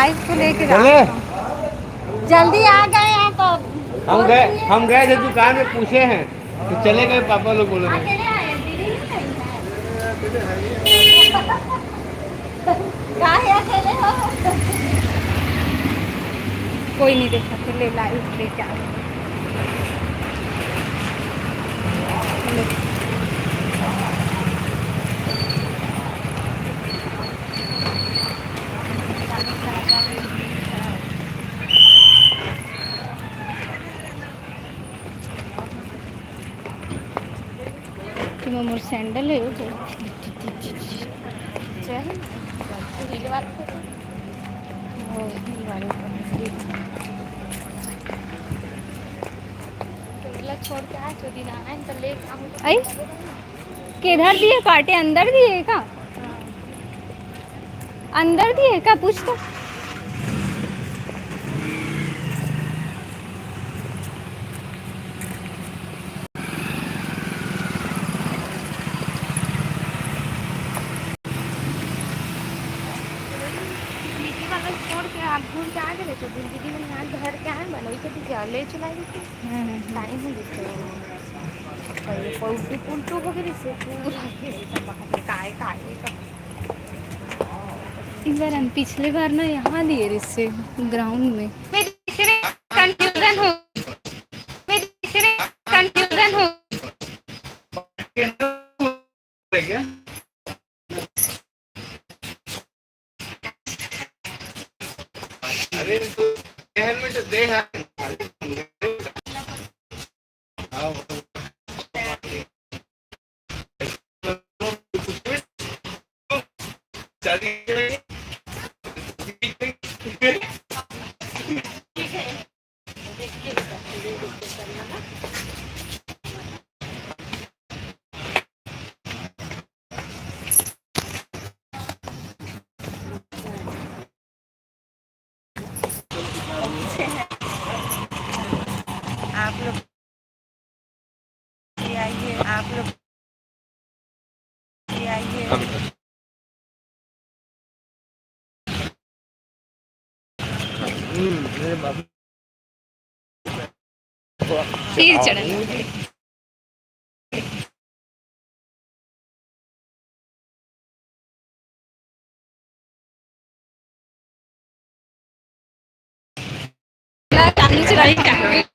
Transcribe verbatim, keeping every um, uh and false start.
Life को लेके चले। जल्दी आ गए आप। हम गए, हम गए थे दुकान में, पूछे हैं तो चले गए, पापा लोग बोले। अकेले आए हैं, दीदी नहीं आई है। काहे अकेले हो? कोई नहीं देखा, ले लाइव लेके आ। तुम मोर सैंडल है, वो चल। चल। हील वाला तो, वो हील वाले। तो छोड़ के आ, चोरी ना आए, तो ले आऊँ। आई? किधर दिए कांटे, अंदर दिए का? अंदर दिए का, पूछ तो। नीचे वाला छोड़ के आप घूम के आ गए, तो दीदी मन यहाँ घर के आए, बनोई के दीजिए, ले चला दीजिए। हम्म, हम्म, हम्म। टाइम हो गया। पहले पलटू पुलटू हो गए, से पूरा के सब बाहर निकाय काये का। इस बार हम, पिछले बार ना यहाँ दिए रिश्ते ग्राउंड में। मैं दूसरे कंफ्यूजन हो, मैं दूसरे कंफ्यूजन हो। अरे तो हेलमेट दे यार। आप लोग भी आइए, आप लोग भी आइए। हम्म, मेरे बाबू। तीर चढ़ल। चांदनी चुराई का।